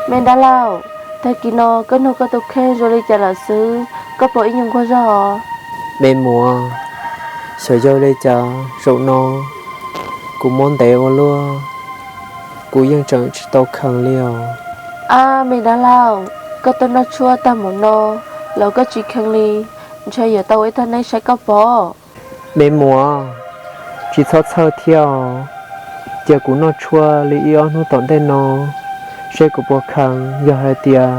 Me dab laug, tag kis no koj nug koj tus kheej zoo li cas lawm xwb, koj puas ib nyuag nquag zog os? Me muam, xyov yog li cas zaum no kuv mob ntev ua luaj, kuv yeej tseem tsis tau kheev li os. Ab me dab laug, koj tuaj noj tshuaj tag mus no los koj tsis kheev li, ntshe yuav tau ib tag neej saib koj pob. Me muam, tsis txhob txhawj thiab os. Cia kuv noj tshuaj li ib ob hnub tom ntej no, seb kuv puas kheev. Yog hais tias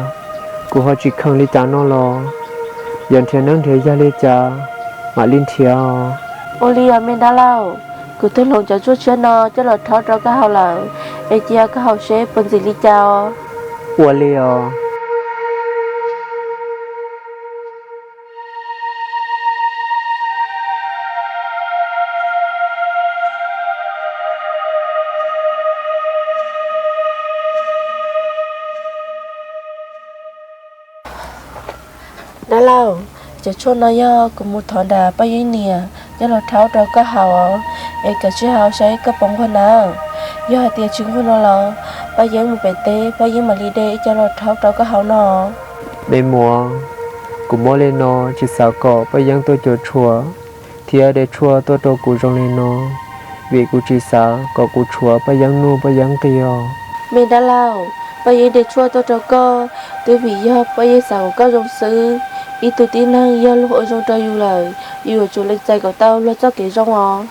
kuv ho tsis kheev li cas no los, yuav nrhiav neeb nrhiav yaig li cas mam li nrhiav os. Ua li os me dab laug, kuv twb hloov cov tshuaj tshiab no coj los rhaub rau koj haus lawm, es cia koj haus seb puas ntxim li cas os. Ua li os. Dab laug, cov tshuaj no yog kuv mus thov nram Paj Yeeb niam coj los rhaub rau koj haus, es koj sib haus saib koj puas nquag nawb. Yog hais tias tsis nquag no los Paj Yeeb mus pem teb, Paj Yeeb mam li de ib co los rhaub rau koj haus no. Me muam, kuv mob li no tsis xav kom Paj Yeeb tuaj cuam tshuam thiab de tshuaj tuaj rau kuv zoo li no, vim kuv tsis xav kom kuv tshuav Paj Yeeb nuj Paj Yeeb nqi os. Me dab laug, Paj Yeeb de tshuaj tuaj rau koj twb vim yog Paj Yeeb xav kom koj zoo xwb. Ib tug tib neeg yog luag ua zoo rau yus lawm, yus yuav tsum lees txais kom tau luag txoj kev zoo os.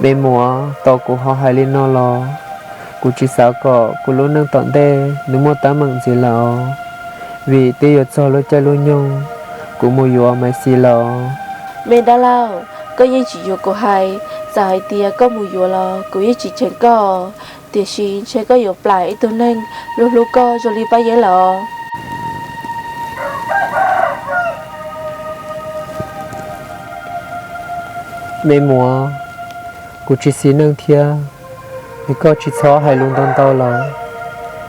Me muam, tos kuv ho hais li no los, kuv tsis xav kom kuv lub neej tom ntej nws muaj teeb meem ntxiv lawm os, vim twb yuav txog lub caij lub nyoog kuv mus yuav Maiv Xis lawm os. Me dab laug, koj yeej tsis yuav kuv hais, txawm hais tias koj mus yuav los kuv yeej tsis cheem koj, tiam sis ntshe koj yuav plam ib tug neeg luag hlub koj zoo li Paj Yeeb lawm os. Me muam, kuv tsis xis neej thiab, es koj tsis txhob hais lus ntau ntau lawm.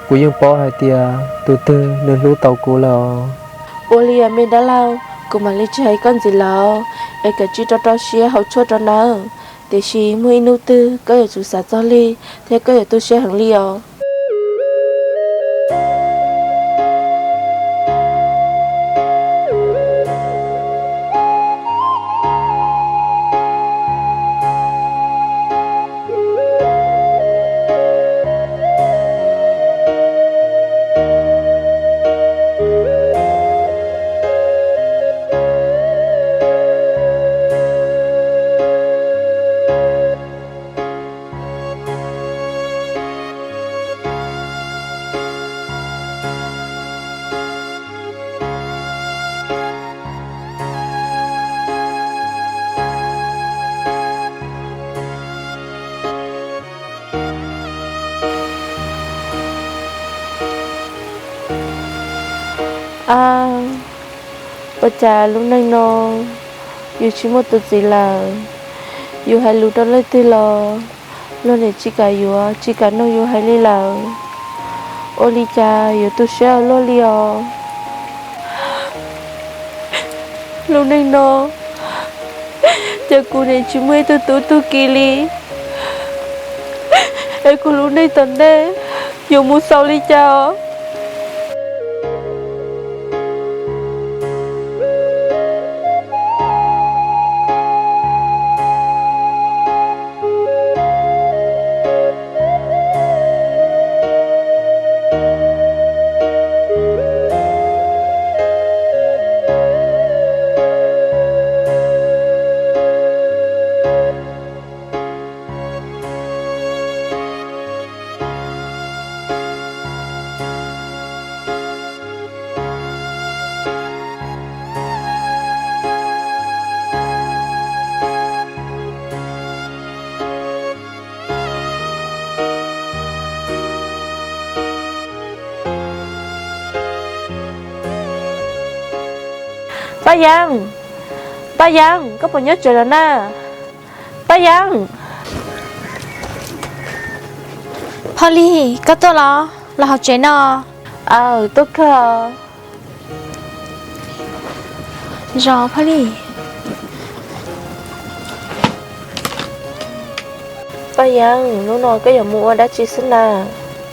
Kuv yeej paub hais tias tus twg nws hlub tau kuv lawm os. Ua li os me dab laug, kuv mam li tsis hais koj ntxiv lawm, es koj tsis rau rau siab haus tshuaj rau nawb. Tiam sis muaj ib hnub twg koj yuav tsum xav txog li, thiab koj yuav tu siab heev li os. Ab, ua cas lub neej no yus tsis muaj tus txiv lawm, yus hais lus rau leej twg los luag niam tsis kam yuav tsis kam mloog yus hais li lawm. Ua li cas yuav tu siab ua luaj li os. Lub neej no ces kuv niam tsis muaj ib tug tub tug ki li, es kuv lub neej tom ntej yuav mus xaus li cas os. Paj Yeeb, Paj Yeeb, koj puas nyob tsev los na? Paj Yeeb. Phoj Lis, koj tuaj los? Los hauv tsev no. Aw, tuaj kawg. Phoj Lis. Paj Yeeb, hnub no koj yuav mus ua dab tsi xwb na?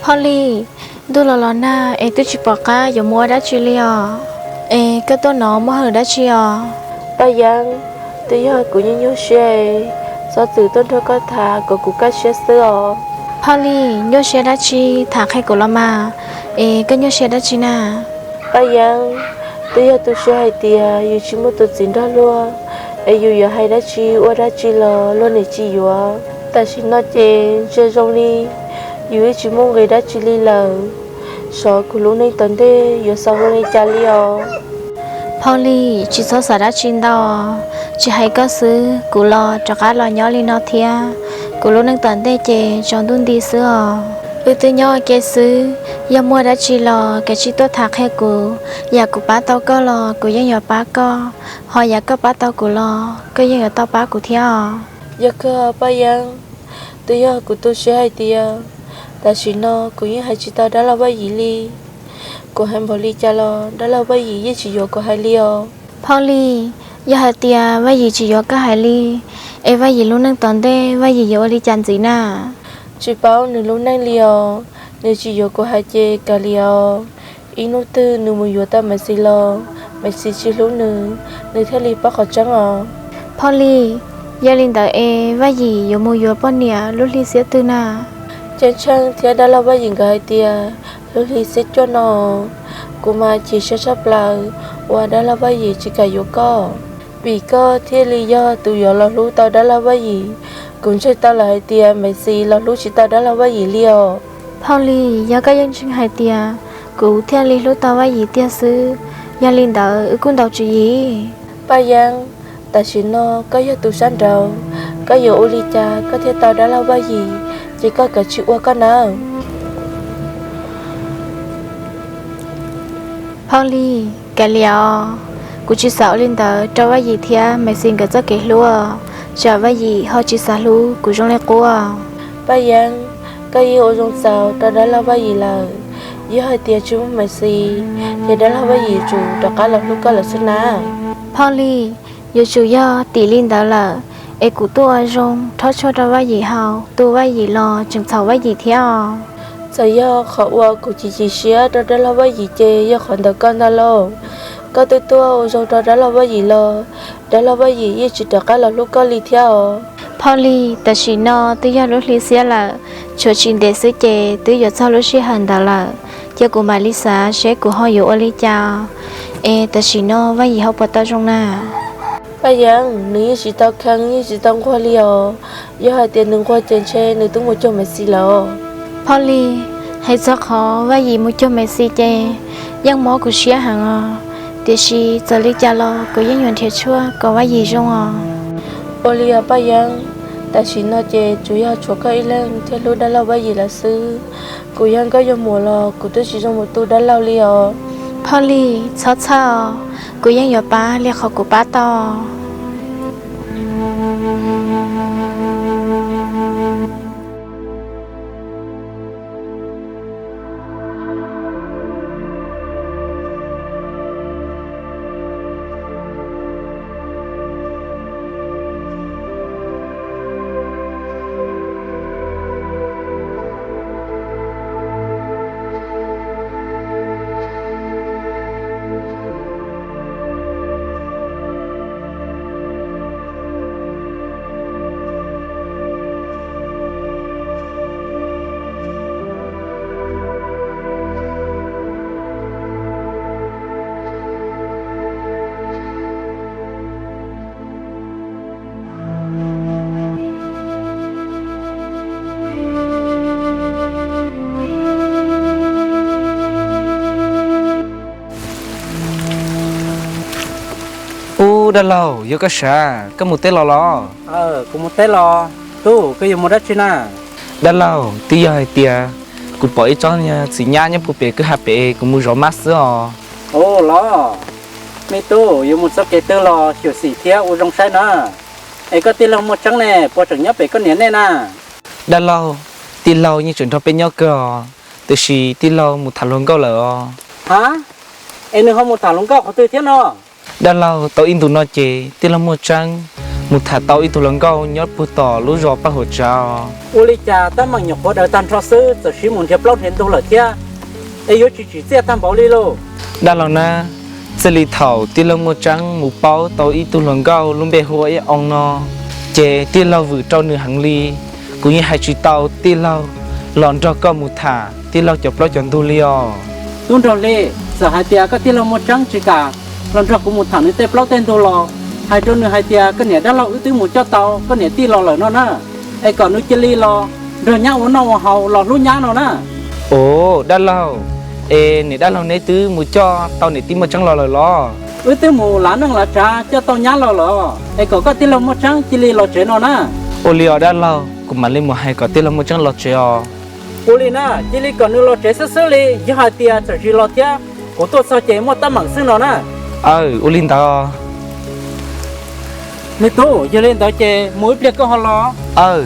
Phoj Lis, Ntuj los los nag es twb tsis pom qab yuav mus ua dab tsi li os. Es koj tuaj no muaj hawm dab tsi os? Paj Yeeb, twb yog kuv nyuaj nyuaj siab, txhob txwm tuaj nrog koj tham kom kuv kaj siab xwb os. Phauj Lis, nyuaj siab dab tsi, tham qhia kuv los mas. Es koj nyuaj siab dab tsi na? Paj Yeeb, twb yog tu siab hais tias yus tsis muaj tus txiv nrog luag, es yus yuav hais dab tsi ua dab tsi los luag niam tsis yuav. Tam sim no ces ntsia zoo li yus yeej tsis muaj nqis dab tsi li lawm. Xyov kuv lub neej tom ntej yuav xav ua li cas li os. Phauj Lis, tsis txhob xav dab tsi ntau. Tsis hais koj xwb, kuv los rov qab los nyob li no thiab. Kuv lub neej tom ntej ces tsaus ntuj nti xwb os. Wb twb nyob ua ke xwb, yog muaj dab tsi los kav tsij tuaj tham qhia kuv. Yam kuv pab tau koj los kuv yeej yuav pab koj, ho yam koj pab tau kuv los koj yeej yuav tau pab kuv thiab os. Yog kawg Paj Yeeb, twb yog kuv tu siab hais tias tam sim no kuv yeej hais tsis tau dab laug Vaj Yim li. Kuv hais npaum li cas los dab laug Vaj Yim yeej tsis yuav kuv hais li os. Phauj Lis, yog hais tias Vaj Yim tsis yuav koj hais li, es Vaj Yim lub neej tom ntej Vaj Yim yuav ua li cas ntxiv na? Tsis paub nws lub neej li os, nws tsis yuav kuv hais ces kav liam os. Ib hnub twg nws mus yuav tau Maiv Xis los Maiv Xis tsis hlub nws, nws thiaj li paub qhov tseeb os. Phauj Lis, yog li ntawd es Vaj Yim yuav mus yuav poj niam lub hli xiab twg na? Ceeb Tsheej thiab dab laug Vaj Yim nkawd hais tias lub hli xiab cuaj no. Kuv mas chim siab tshaj plaws uas dab laug Vaj Yim tsis kam yuav koj, vim koj thiaj li yog tus yuav los hlub tau dab laug Vaj Yim. Kuv ntseeg tau lawm hais tias Maiv Xis los hlub tsis tau dab laug Vaj Yim li os. Phauj Lis, yog koj yeej ntseeg hais tias kuv thiaj li hlub tau Vaj Yim tiag xwb, yog li ntawd wb kuj ntaus tswv yim. Paj Yeeb, tam sim no koj yog tus sab nraud, koj yuav ua li cas koj thiaj tau dab laug Vaj Yim, ces koj kav tsij ua koj nawb. Phauj Lis, kav liam os, kuv tsis xav ua li ntawd rau Vaj Yim thiab Maiv Xis nkawd txoj kev hlub, tsam Vaj Yim ho tsis xav hlub kuv zoo li qub. Paj Yeeb, koj yeej ua zoo txaus rau dab laug Vaj Yim lawm. Yog hais tias tsis muaj Maiv Xis, ces dab laug Vaj Yim yuav tsum rov qab los hlub koj lawm xwb na. Phauj Lis, yuav tsum yog tim li ntawd lawm, es kuv tuaj ua zoo rhaub tshuaj rau Vaj Yim haus, tu Vaj Yim los tseem txhaum Vaj Yim thiab os. Txawm yog qhov uas kuv chim chim siab rau dab laug Vaj Yim ces yog qhov ntawm koj ntag lauj. Koj twb tuaj ua zoo rau dab laug Vaj Yim los, dab laug Vaj Yim yeej tsis rov qab los hlub koj li thiab os. Phauj Lis, tam sim no twb yog lub hli xiab lawm, tshuav tsis ntev xwb ces twb yuav txog lub sij hawm ntawd lawm, ces kuv mam li xav seb kuv ho yuav ua li cas. Es tam sim no Vaj Yim ho puas tau zoo na? Paj Yeeb, nws yeej tsis tau kheev yeej tsis tau nquag li os. Yog hais tias nws nquag ces ntshe nws twb mus cuag Maiv Xis lawm. Phauj Lis, hais txog qhov Vaj Yim mus cuag Maiv Xis ces yeej mob kuv siab heev os. Tiam sis txawm li cas los kuv yeej yuav nrhiav tshuaj kom Vaj Yim zoo os. Ua li os Paj Yeeb, tam sim no ces tsuas yog tshuav koj ib leeg thiaj hlub dab laug Vaj Yim lawm xwb. Kuv yog nkauj yog muam los kuv twb tsis zoo mus tu dab laug li os. Phauj Lis, txhob txhawj os, kuv yeej yuav pab li qhov kuv pab tau. Ub, dab laug, yog koj sav, koj mus teb los los? Kuv mus teb los. Tub, koj yuav mus dab tsi na? Dab laug, twb yog hais tias kuv pom ib tsob txiv nyab nyob puag pem kwj ha pem, kuv mus zov mab xwb os. Ua los, me tub, yuav mus txoj kev twg los xyuam xim thiab ua zoo saib na. Es koj tij laug Muaj Tseeb ne, puas tseem nyob pem koj niam nej na? Dab laug, tij laug yeej tseem nrog peb nyob kawg os, tiam sis tij laug mus tham hluas nkauj lawm os. Ha, es nws ho mus tham hluas nkauj qhov twg thiab no? Dab laug, tau ib ntus no ces tij laug Muaj Tseeb mus tham tau ib tug hluas nkauj nyob puag tom lub zos Paj Huam Tsav os. Ua li cas tab meeg nyuam qhuav daws tag nrho xwb txawm sib mus nrhiav plaub nrhiav ntug lawm thiab? es yuav tsis tsim txiaj tag npaum li lauj. Dab laug na, txij li thaum tij laug Muaj Tseeb mus paub tau ib tug hluas nkauj lub npe hu ua Ib Oo no, ces tij laug vwm rau nws heev li. Kuv yeej hais tsis tau tij laug los nrog koj mus tham tij laug cov plaub cov ntug li os. Tub Nraug Hli, txawm hais tias koj tij laug Muaj Tseeb tsis kam los nrog kuv mus tham nws tej plaub tej ntug los hais rau nws hais tias koj niam dab laug wb twb mus coj tau koj niam tij los lawm no na, es kom nws cia li los nrog nyab ua noj ua haus los hlub nyab no na. Ua, dab laug, es niam dab laug neb twb mus coj tau niam tij Muaj Tseeb los lawm los? Wb twb mus lav neej lav tsav coj tau nyab los lawm, es kom koj tij laug Muaj Tseeb cia li los tsev no na. Ua li os dab laug, kuv mam li mus hais kom tij laug Muaj Tseeb los tsev os. Ua li na, cia li kom nws los tsev xwb xwb li, yog hais tias txawm tsis los thiab kuv tuaj txog ces muaj teeb meem xwb no na. Aw, ua li ntawd. Me tub, yog li ntawd ces mus ib pliag koj ho los. Aw.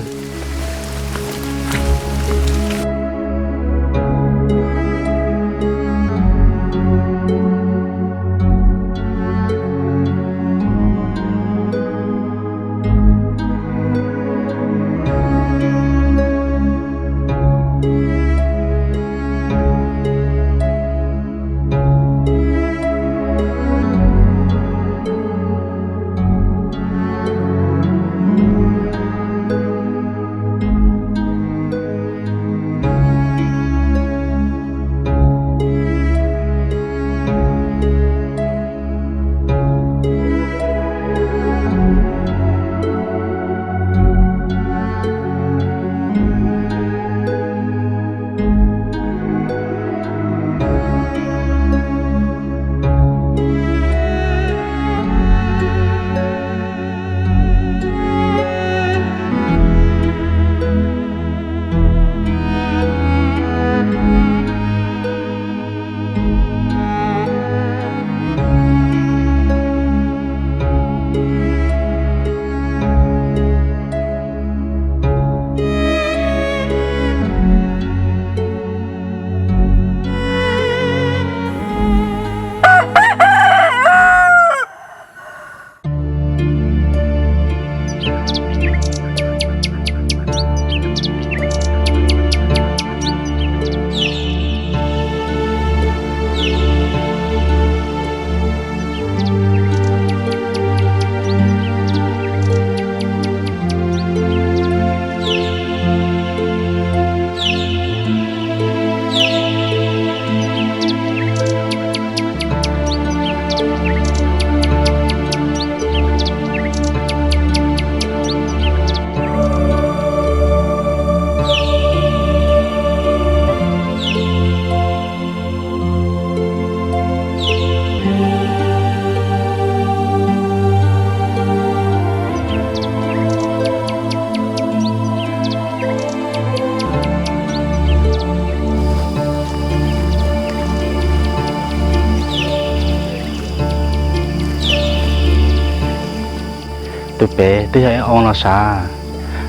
Tus pem twb yog Eb Oo los sav,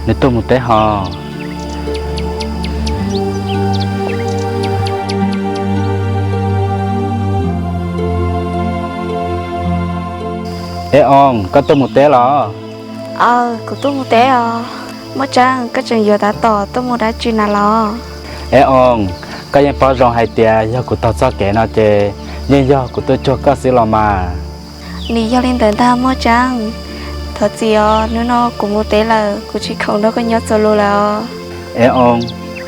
nws tuaj mus teb hos. Eb Oo, koj tuaj mus teb los? Aw, kuv tuaj mus teb os. Muaj Tseeb, koj tseem yuav tab tom tuaj mus dab tsi na los? Eb Oo, koj yeej paub zoo hais tias yog kuv taug txoj kev no ces yeej yog kuv tuaj cuag koj xwb los mas. Nws yog li ntawd ntag Muaj Tseeb. Thov txim os, hnub no kuv mus teb lawm, kuv tsis khoom nrog koj nyob txuas lus lawm os. Eb Oo,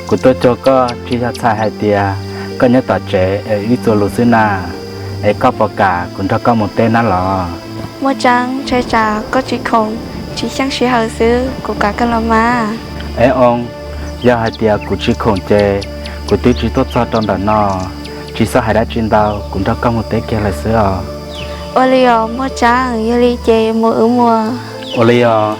kuv tuaj cuag koj tsis yog txhais hais tias koj nyob tom tsev es wb txuas lus xwb na. Es koj puas kam kuv nrog koj mus teb na los? Muaj Tseeb, ntshai tsam koj tsis khoom, tsis xyeej sij hawm xwb, kuv kam kawg los mas. Eb Oo, yog hais tias kuv tsis khoom ces kuv twb tsis tuaj txog rau ntawm no. Tsis txhob hais dab tsi ntau, kuv nrog koj mus teb kiag lawm xwb os. Ua li os Muaj Tseeb, yog li ces mus wb mus. Ua li os.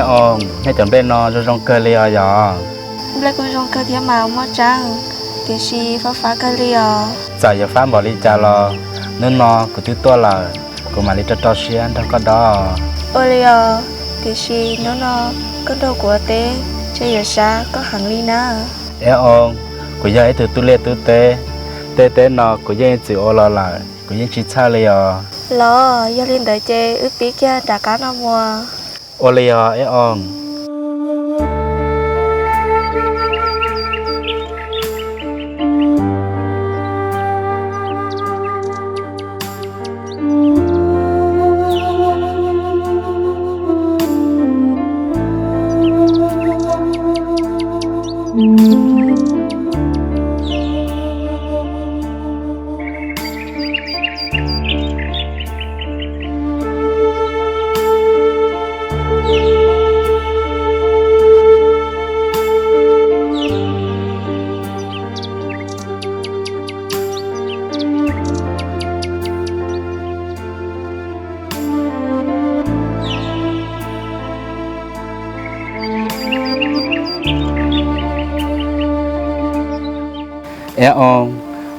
Os, nej cov nplej no zoo zoo kawg li os yog? Nplej kuj zoo kawg thiab mas Muaj Tseeb, tiam sis fab fab kawg li os. Txawm yuav fab npaum li cas los hnub no kuv twb tuaj lawm, kuv mam li rau rau siab nrog koj dob. Ua li os, tiam sis hnub no koj nrog kuv ua teb, ntshe yuav xav koj heev li na. Eb Oos, kuv yog ib tug tub liaj tub teb, tej teb no kuv yeej ib txwm ua los lawm, kuv yeej tsis txhawj li os. Los yog li ntawd ces wb pib kiag nram qab no mus. Ua li os Eb Oos. Eb Oos,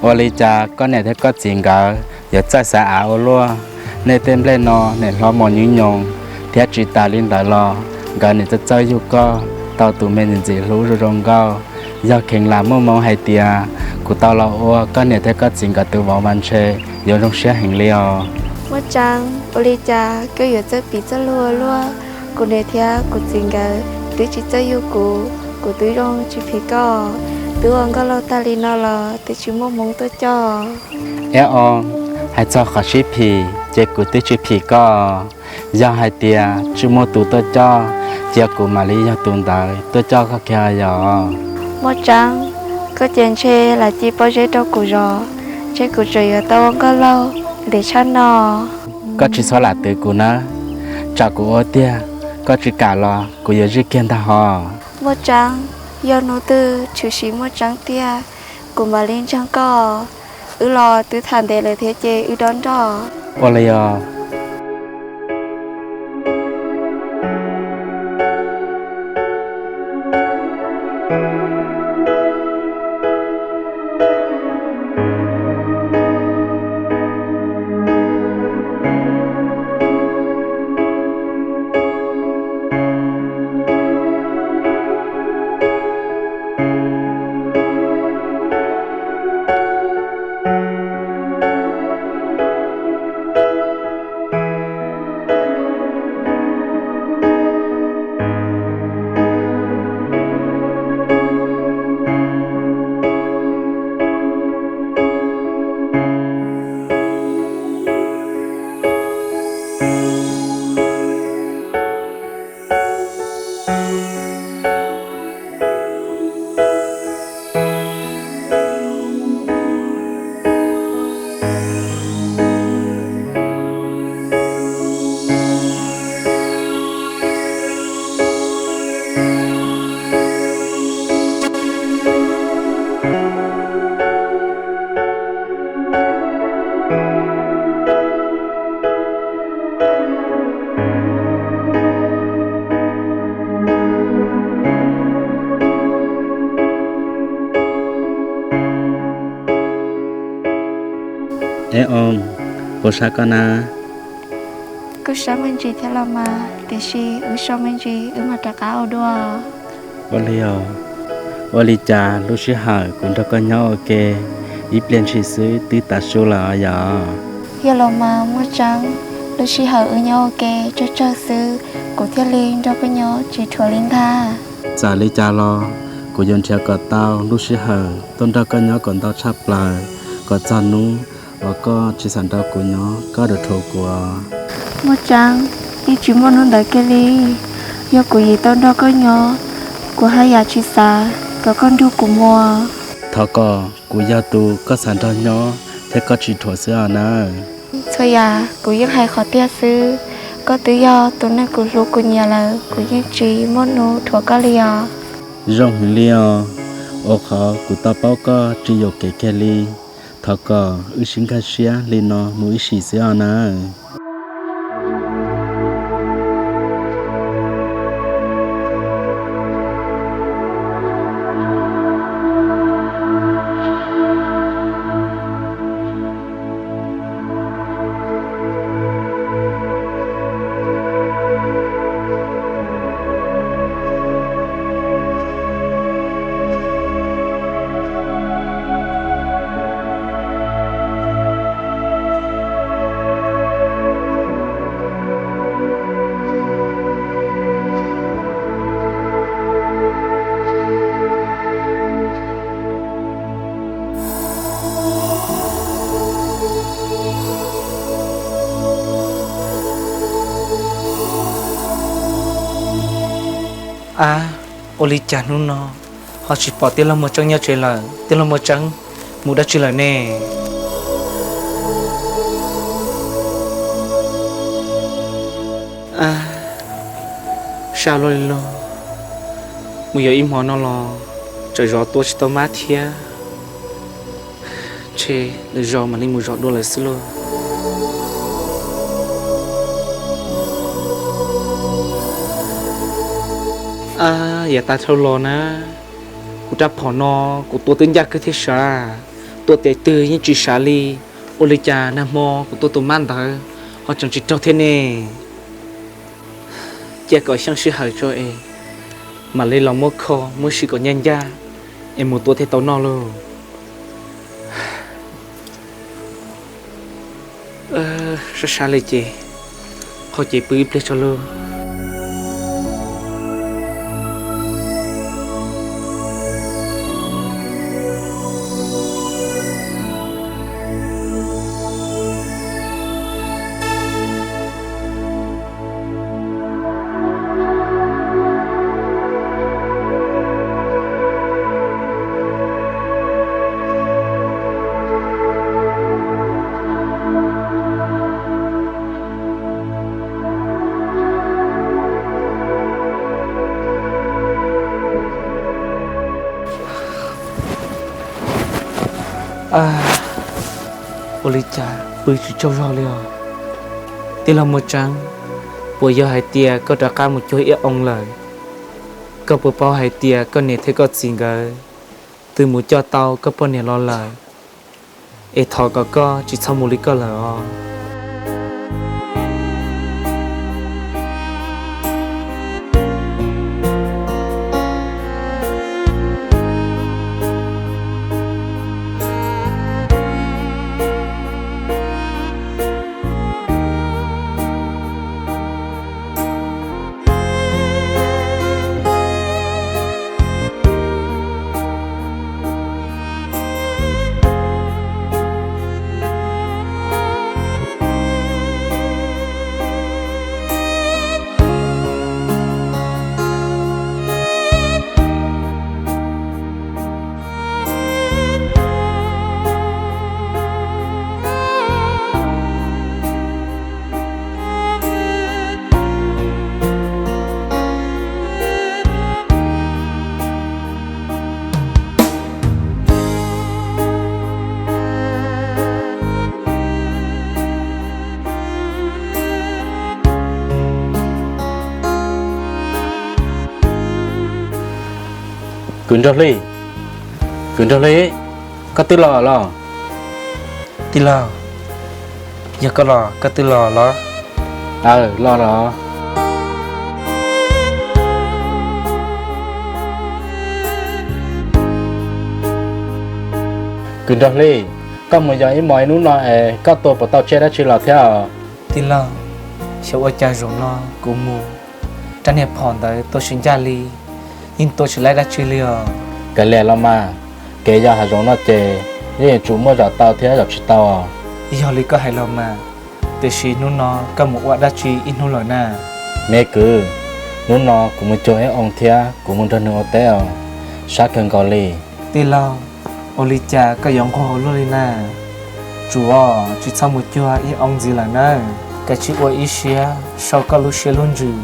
ua li cas koj niam thiab koj txiv nkawd yuav txawj xav av ua luaj? Nej tej nplej no nim hlob mos nyoos nyoos, thiab tsis tas li ntawd los nkawd nim txawj txawj yug koj tau tus me ntxim ntxim hlub zoo zoo nkauj. Yog kheev lam muaj hmoo hais tias kuv tau los ua koj niam thiab koj txiv nkawd tus vauv mas ntshe yuav zoo siab heev li os. Muaj Tseeb, ua li cas koj yuav txawj piv txoj lus ua luaj? Kuv niam thiab kuv txiv nkawd twb tsis txawj yug kuv, kuv twb zoo tsis phim koj, twb ua nkauj laug tag li no los twb tsis muaj hmoo tuaj coj. Eb Oos, hais txog qhov sib phim ces kuv twb tsis phim koj. Yog hais tias tsis muaj tus tuaj coj, cia kuv mam li yog tus ntawd tuaj coj koj kiag yog. Muaj Tseeb, koj ces ntshe lam ci pob zeb rau kuv zov, ntshe kuv tseem yuav tau ua nkauj laug ntev tshaj no. Koj tsis txhob lam twv kuv nawb, tsam kuv ua tiag koj tsis kam los kuv yuav zij kiag ntag hos. Muaj Tseeb, yog hnub twg tshwm sim Muaj Tseeb tiag, kuv mam li ntseeg koj. Wb los twb tham ntev lawm thiab ces wb dob nroj. Ua li os. Eb Oos, puas sab koj na? Kuj sab me ntsis thiab los mas, tiam sis wb so me ntsis wb mam rov qab ua dua. Ua li os, ua li cas lub sij hawm kuv nrog koj nyob ua ke ib pliag ntshis xwb twb tav su lawm os yog? Yog los mas Muaj Tseeb, lub sij hawm wb nyob ua ke tsawg tsawg xwb kuv thiaj li nrog koj nyob tsis dhuav li ntag. Txawm li cas los kuv yuav nrhiav kom tau lub sij hawm tuaj nrog koj nyob kom ntau tshaj plaws, kom txog hnub uas koj tsis xav nrog kuv nyob koj dhuav dhuav kuv. Muaj Tseeb, yeej tsis muaj hnub ntawd kiag li. Yog kuv yim tau nrog koj nyob, kuv haj yam tsis xav kom koj nrug kuv mus. Thov kom kuv yog tus koj xav nrog nyob thiab koj tsis dhuav xwb os nawb. Txhua yam kuv yeej hais qhov tiag xwb. Koj twb yog tus neeg kuv hlub kuv nyiam lawm, kuv yeej tsis muaj hnub dhuav koj li os. Zoo heev li os, ua qhov kuv tau paub koj tsis yuam kev kiag li. Thov kom wb sib nkag siab li no mus ib sim xwb os nawb. Ab, ua li cas hnub no ho tsis pom tij laug Muas Tseeb nyob tsev lawm? Tij laug Muas Tseeb mus dab tsi lawm ne? Ab, sab luaj li lauj, mus yos ib hmo no los tseem zov tua tsis tau mab thiab. Ntshe lwm zaus mam li mus zov dua lawm xwb lauj. Ab, yav tas dhau los na, kuv rab phom no kuv tua twb ncaj kawg thiab sav, tua tes twg yeej tsis sav li. Ua li cas nag hmo kuv tua tus mab ntawd ho tseem tsis raug thiab ne? Cia kom xyeej sij hawm tso es mam li los muab kho muab sim kom ncaj ncaj es mus tua thiaj tau noj lauj. Sab sab li ces, qhov ces pw ib pliag tso lauj. Ua li cas pw tsis tsaug zog li os? Tij laug Muas Tseeb, puas yog hais tias koj rov qab mus cuag ib oo lawm? Koj puas paub hais tias koj niam thiab koj txiv nkawd twb mus coj tau koj poj niam los lawm? Es thov kom koj tsis txhob mus li koj lawm os. Kwv Nraug Hli, Kwv Nraug Hli, koj twb los los? Tij laug, yog koj los koj twb los los? Aw, los los. Kwv Nraug Hli, koj mus yos ib hmos ib hnub no es koj tua puas tau tsiaj dab tsi los thiab os? Tij laug, xyov ua cas zaum no kuv mus, rab niag phom ntawd tua tsis ncaj li, yeej tua tsis laib dab tsi li os. Kav liam los mas, kev yos hav zoov no ces yeej yuav tsum muaj zom tau thiab zom tsis tau os. Yog li koj hais los mas, tiam sis hnub no koj mus ua dab tsi ib hnub lawm na? Me kwv, hnub no kuv mus cuag ib oo thiab kuv mus nrog nws ua teb os, sab kawg nkaus li. Tij laug, ua li cas koj yuav nquag luaj li na? Tsuav tsis txhob mus cuag ib oo ntxiv lawm nawb, kav tsij ua ib siab sau koj lub siab lub ntsws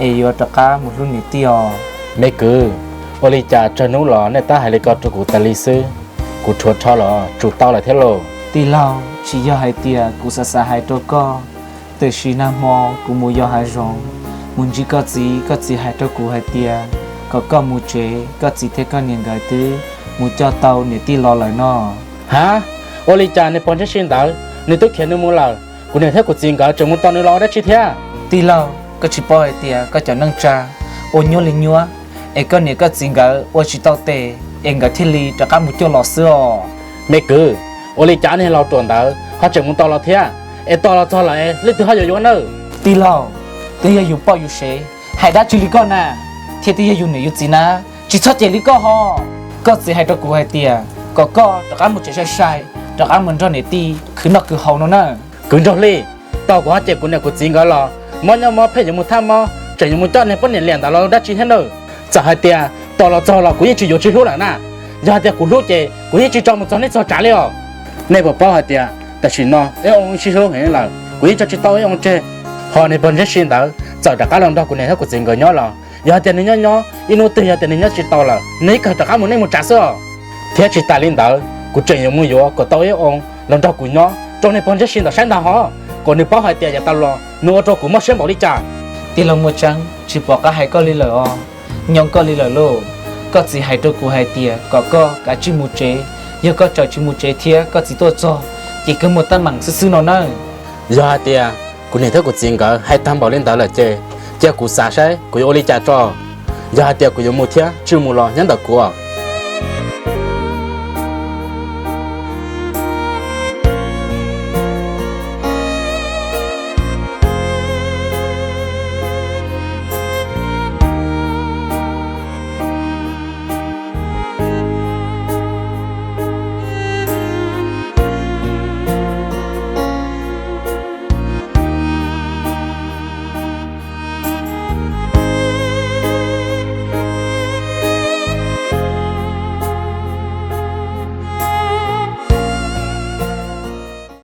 es yuav rov qab mus hlub niam tij os. Me kwv, ua li cas tsawg hnub los nej tab hais li ko rau kuv tas li xwb? Kuv rhuav rho los tsum tau lawm thiab lauj. Tij laug, tsis yog hais tias kuv xav xav hais rau koj, tiam sis nag hmo kuv mus yos hav zoov, mus ntsib koj txiv, koj txiv hais rau kuv hais tias kom koj mus tsev, koj txiv thiab koj niam nkawd twb mus coj tau niam tij los lawm no. Ha, ua li cas niag pog ntsib si ntawd nws twb khiav nws mus lawm, kuv niam thiab kuv txiv nkawd tseem mus tos nws los ua dab tsi thiab? Tij laug, koj tsis paub hais tias koj cov neej tsa ua nyuaj li nyuaj, es koj niam koj txiv nkawd ua tsis tau tes es nkawd thiaj li rov qab mus cuag los xwb os. Me kwv, ua li cas niag laus ruam ntawd ho tseem mus tos los thiab? Es tos los txog lawm es leej twg ho yuav yuav nawb? Tij laug, twb yog yus poj yus sev, hais dab tsi li koj na, thiab twb yog yus niam yus txiv na, tsis txhob cem li koj ho. Koj txiv hais rau kuv hais tias kom koj rov qab mus tsev sai sai, rov qab mus nrog niam tij khwv noj khwv haus no na. Kwv Nraug Hli, tos kuv ho cem kuv niam kuv txiv nkawd los, mob nyob mob pheej yuav mus thaj mob, tseem yuav mus coj niag poj niam liam ntawd los ua dab tsi thiab nawb? Txawm hais tias tos los txog los kuv yeej tsis yuav tsis hlub lawm na. Yog hais tias kuv hlub ces kuv yeej tsis tso mus txog nej txog tsav li os. Nej puas paub hais tias tam sim no Ib Oo sib hlub heev lawm, kuv yeej tso tsis tau Ib Oo tseg. Ho niag pog Ntseb Si ntawd txawm rov qab los nrog kuv niam thiab kuv txiv nkawd nyob los, yog hais tias nws nyob nyob ib hnub twg yog tias nws nyob tsis tau lawm, nws ib kawg rov qab mus nej mus tsav xwb os. Thiab tsis tas li ntawd, kuv tseem yuav mus yuav kom tau Ib Oo los nrog kuv nyob rau niag pog Ntseb Si ntawd saib ntag hos, kom nws paub hais tias yav tas los nws ua rau kuv mob siab npaum li cas. Tij laug Muaj Tseeb, tsis pom qab hais koj li lawm os. Nyob koj li lawm lauj. Koj txiv hais rau kuv hais tias kom koj kav tsij mus tsev, yog koj tseem tsis mus tsev thiab koj txiv tuaj txog, ces koj muaj teeb meem xwb xwb no nawb. Yog hais tias kuv niam thiab kuv txiv nkawd hais tag npaum li ntawd lawm ces, cia kuv xav saib kuv yuav ua li cas tso. Yog hais tias kuv yuav mus thiab tsis mus los nyob ntawm kuv os.